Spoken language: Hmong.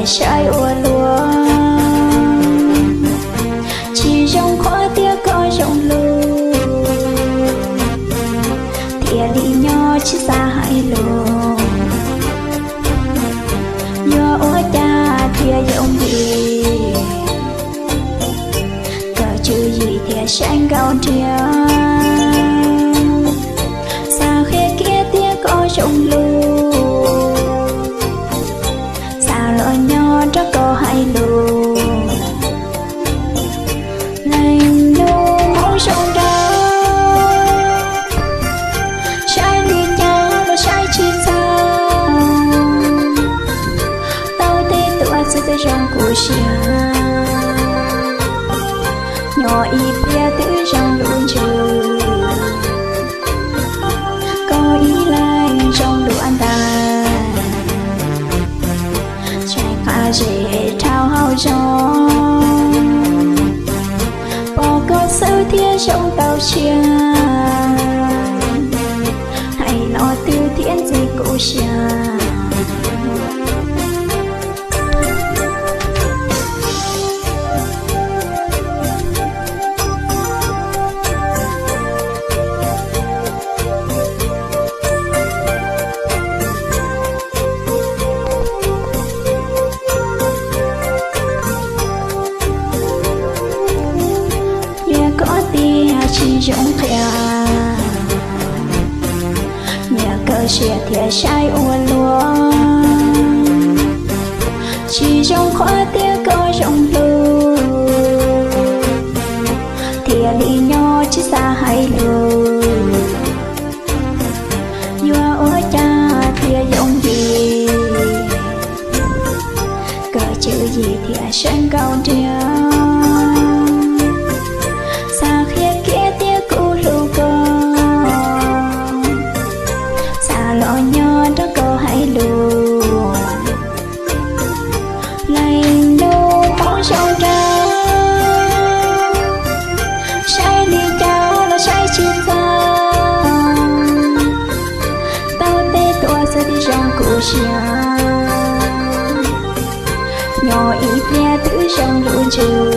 saib ua luaj, tsis zoo qhuav tias koj zoo lug, thiaj li nyob tsis xav hais lus. Yuav ua cas thiaj yooj yim, koj tswv yim thiaj saib nkauj nriag. Xav qhia kiag tias koj zoo lug, xav los nyob nrog koj hais lus. Leej nus hmoov zoo nraug, saib li cas los saib tsis txog. Tau tej tuaj txog tej zoo kuv siab, nyob ib pliag twb zoo lub ntsws. Koj ib leeg zoo dua ntais, tseem qab zes dhau hauv zog. Pom koj xwb thiaj zoo tau siab, hais lo twg thiaj ntxim kuv siab. Yog koj tiag tsis zoo qhia, yog koj siab thiaj saib ua luaj, tsis zoo qhuav tias koj zoo lug, thiaj li nyob tsis xav hais lus. Yuav ua cas thiaj yooj yim, koj tswv yim thiaj saib nkauj nriag. Xav qhia kiag tias kuv hlub koj, xav los nyob nrog koj hais lus. Leej nus hmoov zoo nraug, saib li cas los saib tsis txog. Tau tej tuaj txog tej zoo kuv siab, nyob ib pliag twb zoo lub ntsws.